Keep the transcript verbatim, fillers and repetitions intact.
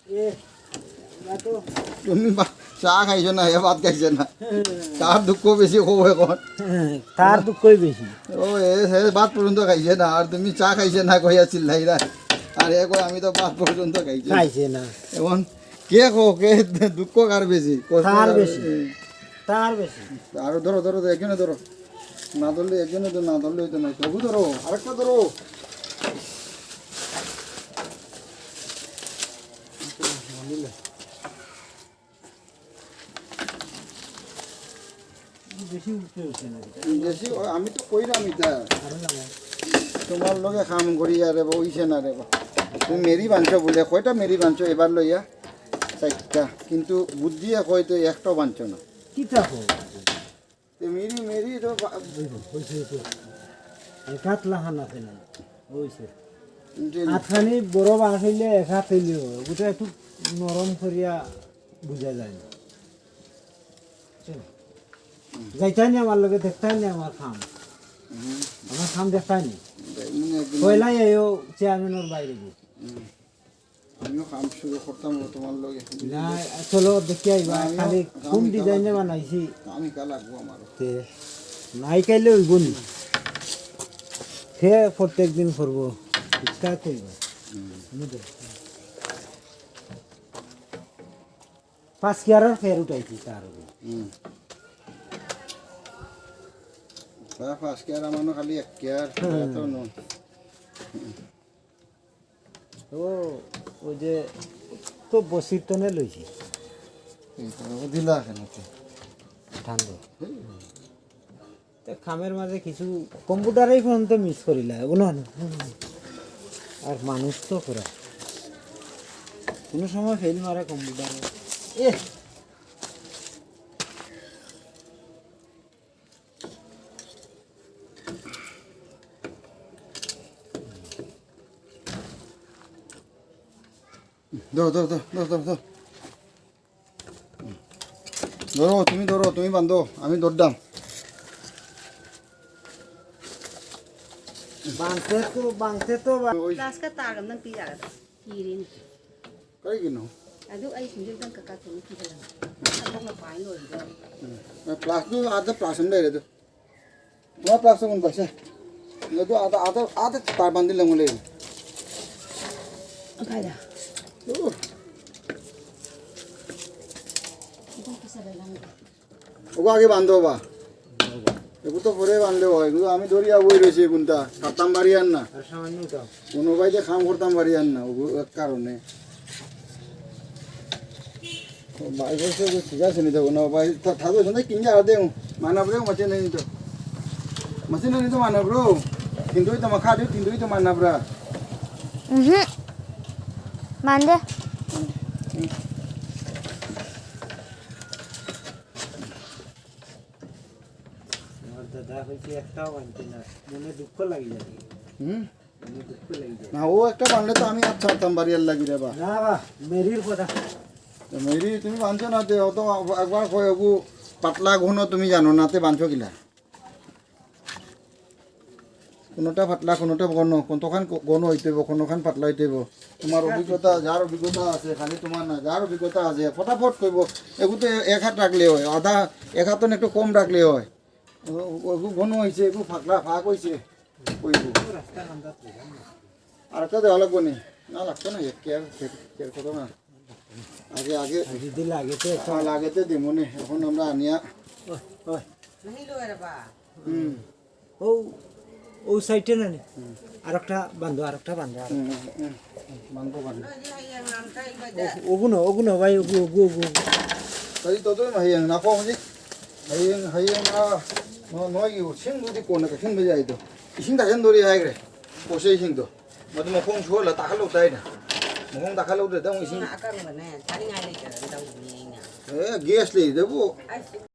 এ, তুমি বা-, চা খাইছো না, এ ভাত খাইছে না। তার দুঃখ বেশি, কও এখন। তার দুঃখই বেশি। ও, এ, এ ভাত পর্যন্ত খাইছে না, আর তুমি চা খাইছে না কইয়া চিল্লাইরা। আর এ কয়, "আমি তো ভাত পর্যন্ত খাইছি না।" খাইছে না। এখন কে কও, কে দুঃখ কার বেশি? কষ্ট তার কার বেশি। বেশি? তার বেশি। আরো ধরো, ধরো, ধরো, একজনে ধরো। না ধরলে একজনে তো, না ধরলে হইতো না। তবু ধরো, আরেকটা ধরো। বেশি উঠতে হচ্ছে না। বেশি, ও, আমি তো কইরাম ইতা। আরো লাগাও। তোমার লগে কাম করি আর রে বা, অইছে না রে বা। তুমি মেরি বানছো বুলে, কয়টা মেরি বানছো এবার লইয়া? চাইরটা। কিন্তু বুদ্ধিয়ে কয় তো একটাও বানছো না। কিতা কও? তে মেরি, মেরি তো বা- ওই তো, ওই তো, ওই তো। এক আত লাখান আছে না? ওই সে। জি, জি। আতখানি বড় বাঁশ অইলে এক আত অইলেও, ওটা একটু নরম করিয়া বুঝা যায় না। চলো। যাইতাই নি আমার লগে, দেখতাই নি আমার কাম। হুম। আমার কাম দেখতাই নি। মানে একদম পয়লাই আইও চেয়ারম্যানর বাইরে গিয়ে। হুম। আমিও কাম শুরু করতাম ও তোমার লগে। না, চলো, দেখি আইবা, না, আমিও, খালি আমি কোন কালা ডিজাইনে বানাইছি। আমি কালা লাগবো আমারও। তে, নাই কাইলে অইব নি? সে প্রত্যেক দিন করবো, ইচ্ছা করবো। হুম। বুঝলে? পাঁচ কিয়ারর ফের উঠাইছি তার উপরে। হুম। তা পাঁচ কিয়ার আমানো খালি এক কিয়ার, হুম। এত নয়। ও, ওই যে, তো বসির তনে লইছি। এই তো, ও দিলা কেন তুই? ঠান্ডা। হুম। তো কামের মাঝে কিছু কম্পিউটারেই পর্যন্ত মিস করিলা, বুঝলো না? আর মানুষ তো পুরা। কোনো সময় ফেল মারে কম্পিউটারে। এ! ধরো, ধরো, ধরো, ধরো, ধরো, ধরো। ধরো, তুমি ধরো, তুমি বান্ধো, আমি দৌড়াম। বাঁধতে তো, বাঁধতে তো বা- ওই প্লাস্টিক তার গন্ধ কি জায়গা? কি রে? কাই কিনো? আদু, এই সুন্দর দাম কাকা তুমি কি হলো? হুম। প্লাস্টিক, আদা প্লাস্টিক দেয় রে তো। তোমার প্লাস্টিক কোন পাশে? এই তো আদা, আদা, আদা তার বান্ধিলে মনে হয়। খাই যা। ও। ওগো আগে বান্ধো বা। এগু তো পরে বান্ধলে হয়, এগু আমি ধরিয়া বই রয়েছি কোনটা, ছাড়তাম পারি আর না। আর সামান্য উঠাও। কোনো বাইতে কাম করতাম পারি আর না, ওগু এক কারণে। ও ভাই বলছে যে ঠিক আছে, নিতে না ভাই, তা থাকবে শুনে কিনে আর দেও, মানা পড়ে মাছে নেই তো। মাছে নেই তো মানা পড়ো, কিন্তু ওই তো মাখা দিও, কিন্তু ওই তো মানা পড়া। হুম। মান দে। আমার দাদা হইতে একটাও আনতে না, মনে দুঃখ লাগি যায়। হুম? মনে দুঃখ লাগি যায়। না, ও একটা বানলে তো আমি আর ছাড়তাম বাড়ি আর লাগি রে বা। না বা, মেরির কথা। তো মেরি, তুমি বানছো না, তে অত একবার কয়, ওগু পাতলা ঘন তুমি জানো না, তে বানছো কিলা? কোনোটা পাতলা, কোনোটা ঘন, কোনটাখান ক-, ঘন হইতে হইব, কোনোখান পাতলা হইতে হইব। তোমার অভিজ্ঞতা, যার অভিজ্ঞতা আছে, খালি তোমার না, যার অভিজ্ঞতা আছে, ফটাফট কইব। এগু তো এক হাত রাখলে হয়, আধা, এক হাত একটু কম রাখলে হয়। ও, ও, এগু ঘন হইছে, এগু ফাঁকলা, ফাঁক হইছে, কইব। আর একটা দেওয়া লাগবো নি? না, লাগতো না, এ, কেয়ার, কেয়ার, কেয়ার করো না। আগে, আগে। আর যদি লাগে তো একটা হ্যাঁ, লাগে তো দিমু নে। এখন আমরা আনিয়া ওই, ওই। হুম। ও, ও সাইডে না নি? হুম। আরেকটা বান্ধো, আরেকটা বান্ধো, আর হুম, হুম, হুম। বান্ধো, বান্ধো। ও, ওগু না, ওগু না ভাই, ওগু, ওগু, ওগু, ওগু। তাই তো তো না, হাই না, কম জি। হাই, হাই না, ন-, নয় কি, সিং দুদি কোন, সিং দুদি আইতো। সিং তা সিং ধরি আয় রে। কষে সিং তো। মতে মখং শুয়ালা, তাকালো তাই না। মখং তাকালো দে, দাও সিং। এ, গ্যাস লে দেবো।